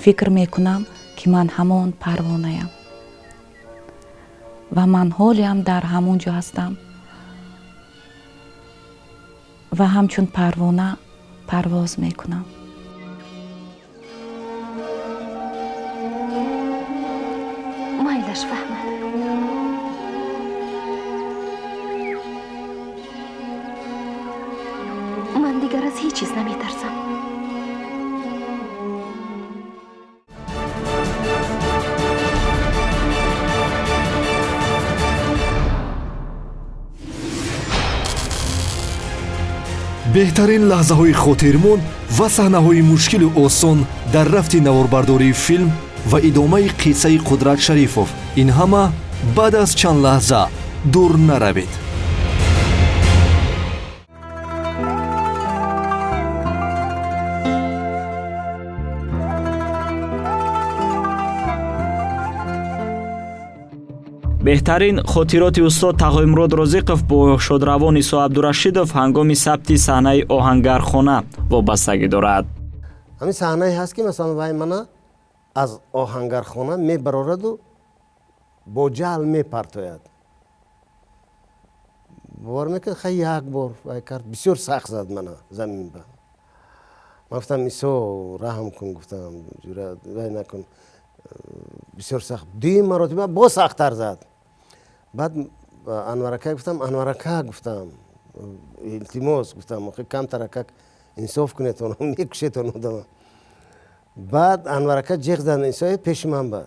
фикр мекунам, ки ман ҳамон парвонаям ва ман ҳолиам дар ҳамон ҷо ҳастам ва ҳамчун парвона парвоз мекунам. Майлаш фаҳмад. Ман дигар аз ҳеҷ чиз наметарсам. Беҳтарин лаҳзаҳои хотирмон ва саҳнаҳои мушкилу осон дар рафти наворбардории филм ва идомаи қиссаи Қудрат Шарифов, ин ҳама баъд аз чанд лаҳза. Дур наравед. Беҳтарин хотироти устод Тағоимурод Розиқов бо шодравон Исо Абдурашидов ҳангоми сабти саҳнаи оҳангархона вобастагӣ дорад. Ҳамин саҳнае ҳаст, ки масалан вай мана аз оҳангархона мебарораду бо ҷаҳл мепартояд. Бовар мекунед, хай, як бор вай кард, бисёр сахт зад мана замин ба. Ман гуфтам: «Исо, раҳм кун», гуфтам, «вай накун, бисёр сахт». Дуюм маротиба боз сахттар зад. Баъд Анварака гуфтам: «Анварака», гуфтам, «илтимос», гуфтам, «охи камтаракак инсоф кунед, мекушед он одама». Баъд Анварака ҷеғ зад: «Исо, пеши ман ба».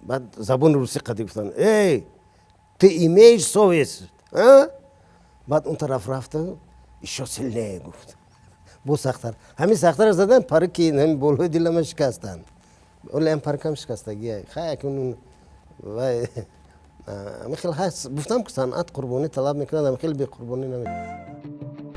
Баъд забони русӣ қади гуфтан: «Эй, ты имеешь совесть?» Баъд он тараф рафта, «Ещё сильнее», гуфт, боз сахттар. Ҳамин сахттар задан, парики ҳамин болои дилама шикастанд. Оле ҳам парикам шикастагия. Хай, акун вай ҳамин хел ҳаст. Гуфтам, ки санъат қурбонӣ талаб мекунад, ҳамин хел беқурбонӣ намекунад.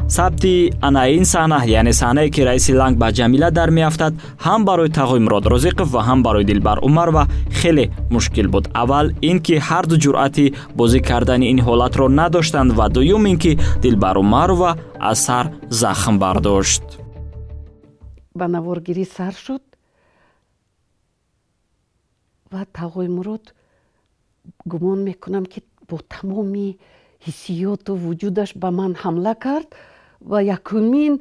Сабти ана ин саҳна, яъне саҳнае ки раиси Ланг ба Ҷамила дар меафтад, ҳам барои Тағоимурод Розиқов ва ҳам барои Дилбар Умарова хеле мушкил буд. Аввал ин ки ҳарду ҷуръати бозӣ кардани ин ҳолатро надоштанд ва дуюм ин ки Дилбар Умарова аз сар захм бардошт. Ба наворгирӣ сар шуд ва Тағоимурод, гумон мекунам, ки бо тамоми ҳиссиёту вуҷудаш ба ман ҳамла кард ва якумин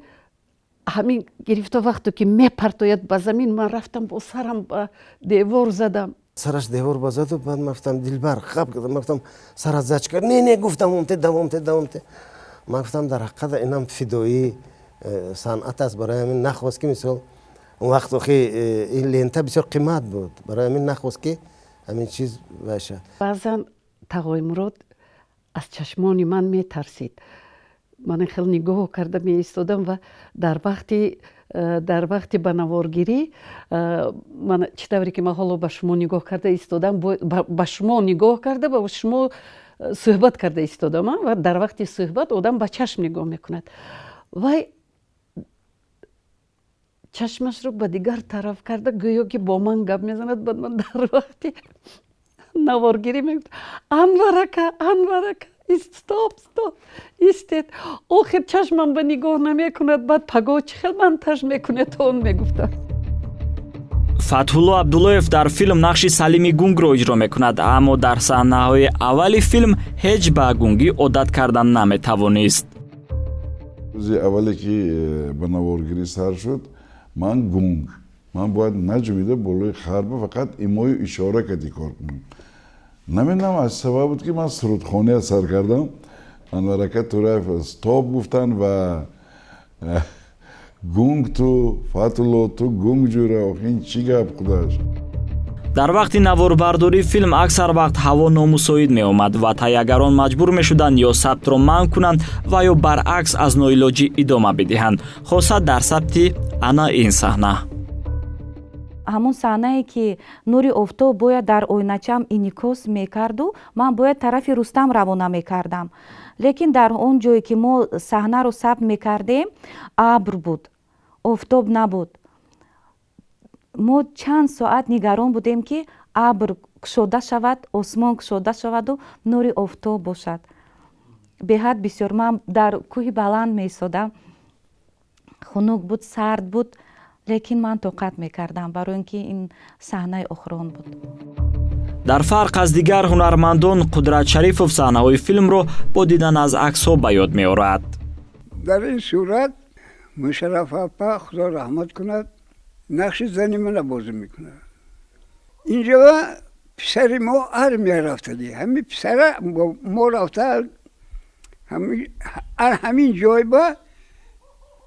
ҳамин гирифта, вақте ки мепартояд ба замин, ман рафтам, бо сарам ба девор задам. Сараш девор ба заду. Баъд ман гуфтам: «Дилбар», хап кардам, ман гуфтам: «Сарат зачка». «Не, не», гуфт, «давом те, давом те, давом те». Ман гуфтам, дар ҳақиқат инам фидоии санъат аст. Барои ҳамин нахост, ки мисол он вақт охи ин лента бисёр қимат буд, барои ҳамин нахост, ки ҳамин чиз баша. Баъзан Тағоимурод аз чашмони ман метарсид. Ман хел нигоҳ карда меистодам ва дар вақти ба наворгирӣ ман чӣ тавре ки ман ҳоло ба шумо нигоҳ карда истодам, ба шумо нигоҳ карда, ба шумо суҳбат карда истодам, ва дар вақти суҳбат одам ба чашм нигоҳ мекунад. Вай чашмашро ба дигар тараф карда, гӯё ки бо ман гап мезанад. Баъд ман дар вақти наворгирӣ мегуфтам: «Анварака, Анварака, стоп, стоп, истед, охир чашмам ба нигоҳ намекунад, баъд пагоҳ чӣ хел монтаж мекунед он», мегуфтам. Фатҳулло Абдуллоев дар филм нақши Салими Гунгро иҷро мекунад, аммо дар саҳнаҳои аввали филм ҳеҷ ба гунгӣ одат кардан наметавонист. Рӯзи аввале ки ба наворгирӣ сар шуд, ман гунг, ман бояд наҷумида болои харба фақат имою ишора кади кор кунам. Намедонам, аз сабаб буд, ки ман сурудхония сар кардам. Анварака Тураев «стоп» гуфтанд ва «гунг ту, Фатулло, ту гунг ҷура, охин чӣ гап худаш». Дар вақти наворбардории филм аксар вақт ҳаво номусоид меомад ва таҳиягарон маҷбур мешуданд ё сабтро манъ кунанд ва ё баръакс аз ноилоҷӣ идома бидиҳанд, хоса дар сабти ана ин саҳна. Ҳамон саҳнае, ки нури офтоб бояд дар оиначам инъикос мекарду ман бояд тарафи Рустам равона мекардам, лекин дар он ҷое ки мо саҳнаро сабт мекардем, абр буд, офтоб набуд. Мо чанд соат нигарон будем, ки абр кушода шавад, осмон кушода шаваду нури офтоб бошад. Беҳад бисёр ман дар кӯҳи баланд меистодам, хунук буд, сард буд, лекин ман тоқат мекардам, барои ин ки ин саҳнаи охирон буд. Дар фарқ аз дигар ҳунармандон, Қудрат Шарифов саҳнаҳои филмро бо дидан аз аксҳо ба ёд меорад. Дар ин сурат Мушарраф апа, Худо раҳмат кунад, нақши зани мана бозӣ мекунад. Инҷо писари мо армия рафтагӣ, ҳамин писара мо рафта, ҳамин ҷой ба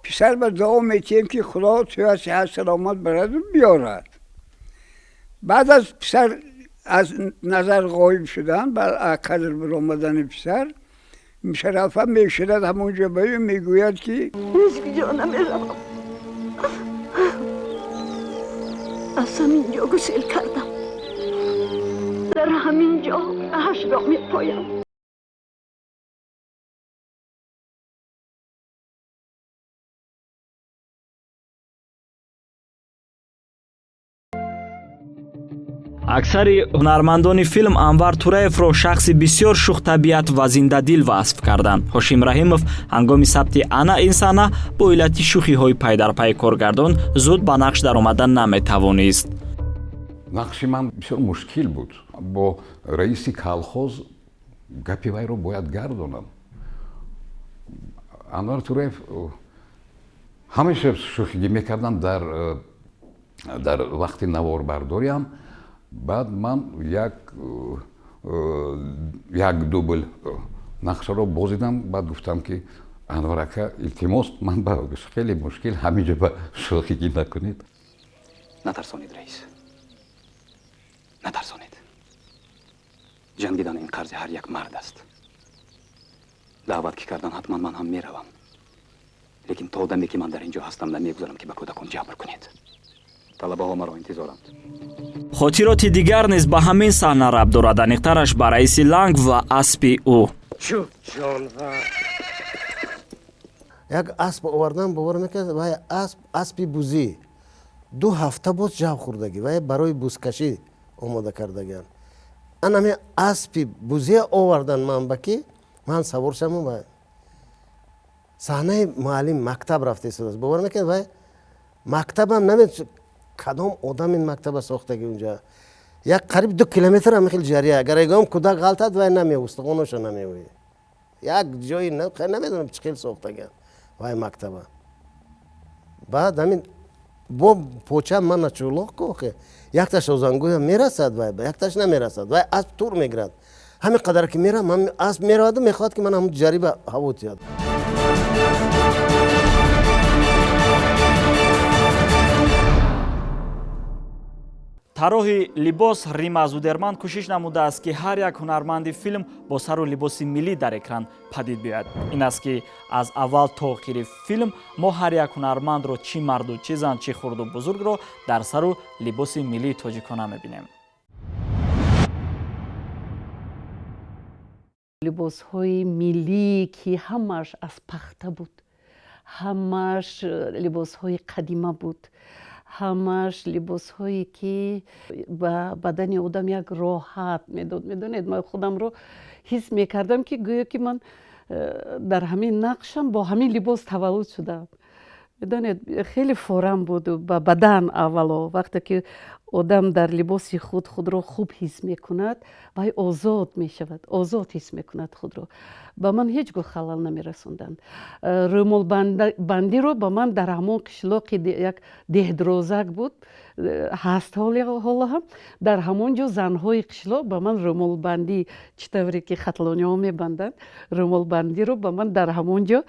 писар ба дуо метиҳем, ки Худо туя сиҳат саломат бараду биёрад. Баъд аз писар аз назар ғоиб шудан, кадр баромадани писар, Шарафа мешинад ҳамонҷо ба ӯ мегӯяд, ки ҳеҷ ҷо намеравам, аз ҳамин ҷо гусел кардам, дар ҳамин ҷо раҳашро мепоям. Аксари ҳунармандони филм Анвар Тураевро шахси бисёр шӯхтабиат ва зиндадил васф карданд. Ҳошим Раҳимов ҳангоми сабти ана ин саҳна бо иллати шӯхиҳои пайдарпайи коргардон зуд ба нақш даромада наметавонист. Нақши ман бисёр мушкил буд. Бо раиси колхоз гапи вайро бояд гардонам. Анвар Тураев ҳамеша шӯхигӣ мекарданд дар вақти наворбардориам. Баъд ман як дубл нақшаро бозидам. Баъд гуфтам, ки Анвар ака, илтимос, ман ба хеле мушкил, ҳаминҷо ба шӯхигӣ накунед. Натарсонед, раис, натарсонед. Ҷангидан ин қарзи ҳар як мард аст. Даъват ки кардан, ҳатман ман ҳам меравам, лекин то даме ки ман дар ин ҷо ҳастам, намегузорам ки ба кӯдакон ҷабр кунед. Талабаҳо маро интизоранд. Хотироти дигар низ ба ҳамин саҳна рабт дорад, аниқтараш ба раиси Ланг ва аспи ӯ. Як асп овардан, бовар мекард, вай асп аспи бузӣ, 2 ҳафта боз ҷав хӯрдагӣ, вай барои бузкашӣ омода кардагианд. Анами аспи бузия овардан ман ба ки ман савор шавам. Вай саҳнаи муаллим мактаб рафта истодааст, бовар мекард, вай мактабам намед кадом одам ин мактаба сохтаги унҷа, як қариб 2 километр ҳам хел ҷария, агар ягон кӯдак ғалтад, вай намеояд, устухоноша намеояд. Як ҷои намедонам чӣ хел сохтагианд вай мактаба. Баъд ҳамин бо поча мана чӯлоқ кохе, якташ озангӯя мерасад, вай якташ намерасад, вай асп тур мегирад. Ҳамин қадар ки мерам, асп мераваду мехоҳад ки ман ҳамун ҷариба ҳаво тиёд. Тарроҳи либос Рима Зудерман кӯшиш намудааст, ки ҳар як ҳунарманди филм бо сару либоси миллӣ дар экран падид биёяд. Ин аст, ки аз аввал то охири филм мо ҳар як ҳунармандро, чӣ марду чӣ зан, чӣ хурду бузургро дар сару либоси миллии тоҷикона мебинем. Либосҳои миллӣ, ки ҳамааш аз пахта буд, ҳамааш либосҳои қадима буд, ҳамааш либосҳое ки ба бадани одам як роҳат медод. Медонед, ман худамро ҳис мекардам, ки гӯё ки ман дар ҳамин нақшам бо ҳамин либос таваллуд шудам. Медонед, хеле форам буд ба бадан. Аввало вақте ки одам дар либоси худ худро хуб ҳис мекунад, вай озод мешавад, озод ҳис мекунад худро. Ба ман ҳеҷ гоҳ халал намерасонданд. Рӯмолбандиро ба ман дар ҳамон қишлоқи як деҳдрозак буд, ҳаст ҳоло ҳам, дар ҳамон ҷо занҳои қишлоқ ба ман рӯмолбандӣ, чӣ тавре ки хатлониҳо мебанданд, рӯмолбандиро ба ман дар ҳамон ҷо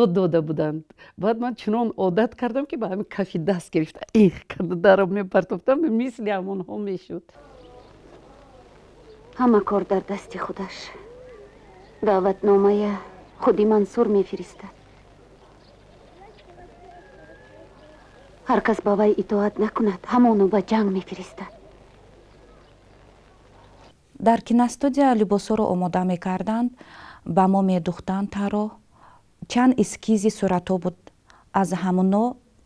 ёд дода буданд. Баъд ман чунон одат кардам, ки ба ҳамин кафи даст гирифта их карда даро мепартофтам, мисли ҳамонҳо мешуд. Ҳама кор дар дасти худаш. Даъватномая худи Мансур мефиристад. Ҳар кас ба вай итоат накунад, ҳамоно ба ҷанг мефиристад. Дар киностудия либосҳоро омода мекарданд, ба мо медухтанд тарроҳ. Чанд эскизи суратҳо буд, аз ҳамоно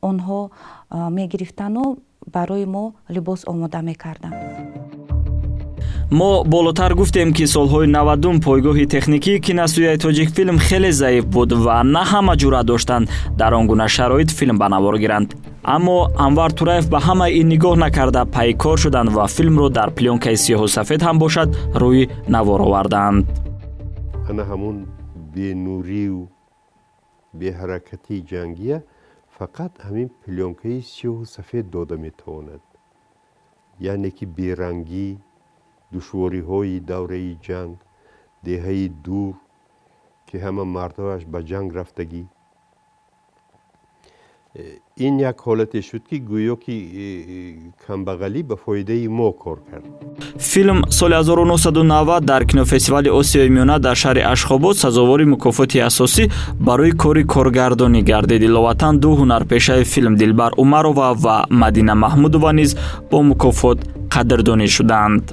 онҳо мегирифтану барои мо либос омода мекарданд. Мо болотар гуфтем, ки солҳои 90 пойгоҳи техникии киностудияи Тоҷикфилм хеле заиф буд ва на ҳама ҷуръат доштанд дар он гуна шароит филм ба навор гиранд. Аммо Анвар Тураев ба ҳамаи ин нигоҳ накарда пайкор шуданд ва филмро дар плёнкаи сиёҳу сафед ҳам бошад рӯи навор оварданд. Ана ҳамун бенурию беҳаракати ҷангия фақат ҳамин плёнкаи сиёҳу сафед дода метавонад, яъне ки берангӣ, душвориҳои давраи ҷанг, деҳаи дур, ки ҳама мардҳояш ба ҷанг рафтагӣ. Ин як ҳолате шуд, ки гӯё ки камбағалӣ ба фоидаи мо кор кард. Филм соли 1990 дар кинофестивали Осиёи Миёна дар шаҳри Ашхобод сазовори мукофоти асосӣ барои кори коргардонӣ гардид. Иловатан, ду ҳунарпешаи филм Дилбар Умарова ва Мадина Маҳмудова низ бо мукофот қадрдонӣ шуданд.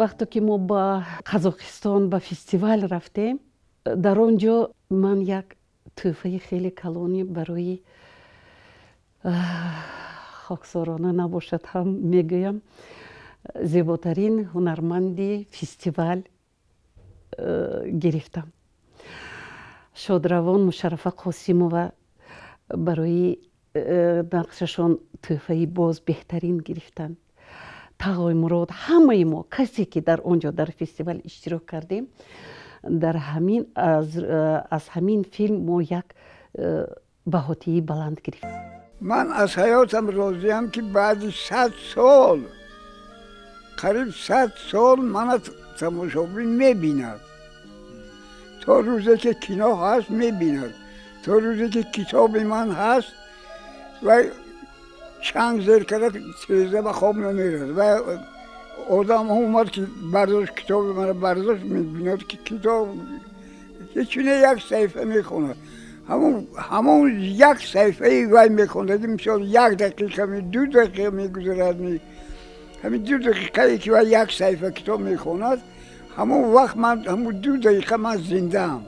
Вақте ки мо ба Қазоқистон ба фестивал рафтем, дар он ҷо ман як тӯҳфаи хеле калонӣ барои, хоксорона набошад ҳам мегӯям, зеботарин ҳунарманди фестивал гирифтам. Шодравон Мушаррафа Қосимова барои нақшашон тӯҳфаи боз беҳтарин гирифтанд. Тағои Мурод, ҳамаи мо, касе ки дар он ҷо дар фестивал иштирок кардем, дар ҳамин аз ҳамин филм мо як баҳотии баланд гирифтем. Ман аз ҳаётам розиям, ки баъди 100 сол, қариб 100 сол мана тамошобин мебинад. То рӯзе ки кино ҳаст, мебинад, то рӯзе ки китоби ман ҳаст ва чанг зер карда тиреза ба хоб намерад. Ва одам омад ки бардошт, китоби мана бардошт, мебинад ки китоб ҳечуне як саҳифа мехонад. Ҳамон як саҳифаи вай мехондаги, мисол, як дақиқа, 2 дақиқа мегузарад. Ҳамин 2 дақиқае ки вай як саҳифа китоб мехонад, ҳамон вақт ман, ҳамон 2 дақиқа ман зиндаам,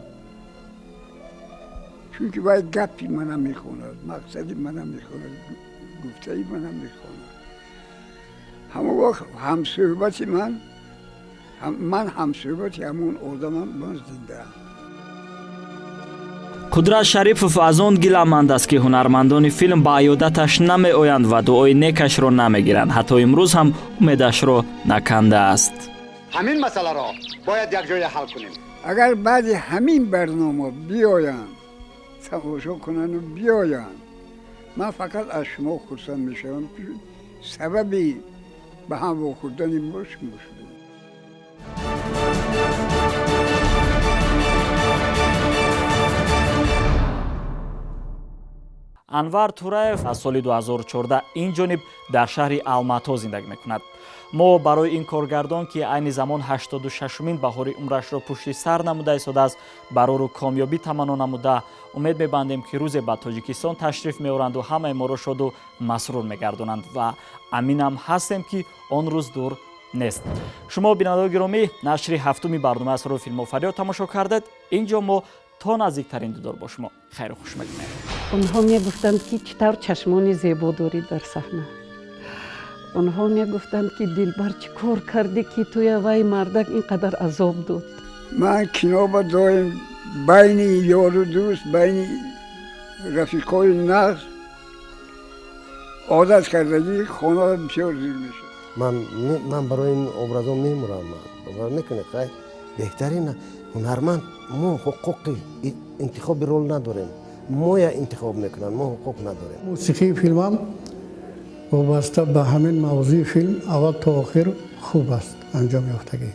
чунки вай гапи мана мехонад, мақсади мана мехонад, гуфтаи мана мехонад. Ҳамон вақт ҳамсӯҳбати ман, ман ҳамсӯҳбати ҳамон одамам, ман зиндаам. Қудрат Шарипов аз он гиламанд аст, ки ҳунармандони филм ба аёдаташ намеоянд ва дуои некашро намегиранд. Ҳатто имрӯз ҳам умедашро накандааст. Ҳамин масъаларо бояд якҷоя ҳал кунем. Агар баъди ҳамин барнома биёянд, тамошо кунанду биёянд, ман фақат аз шумо хурсанд мешавам, ки сабаби ба ҳам вохӯрдани мо шумо шудед. Анвар Тураев аз соли 2014 ин ҷониб дар шаҳри Алмато зиндагӣ мекунад. Мо барои ин коргардон, ки айни замон 86-умин баҳори умрашро пушти сар намуда истодааст, барору комёбӣ таманно намуда, умед мебандем, ки рӯзе ба Тоҷикистон ташриф меоранду ҳамаи моро шоду масрур мегардонанд ва аминам ҳастем, ки он рӯз дур нест. Шумо, бинандаои гиромӣ, нашри ҳафтуми барномаи Асрори филмофариё тамошо кардед. Ин ҷо мо то наздиктарин дидор бо шумо хайру хуш мекунем. Онҳо мегуфтанд, ки чӣ тавр чашмони зебо дорӣ дар саҳна. Онҳо мегуфтанд, ки Дилбар, чӣ кор кардӣ, ки туя вай мардак ин қадар азоб дод. Ман кино ба доим байни ёру дӯст, байни рафиқҳои нағз одат кардагӣ, хона бисёр зир мешавад. Ман барои ин образо мемурам. Бовар мекунед, хай беҳтарин ҳунарманд. Мо ҳуқуқи интихоби рол надорем, моя интихоб мекунанд, мо ҳуқуқ надорем. Мусиқии филмам вобаста ба ҳамин мавзӯи филм аввал то охир хуб аст анҷом ёфтагӣ.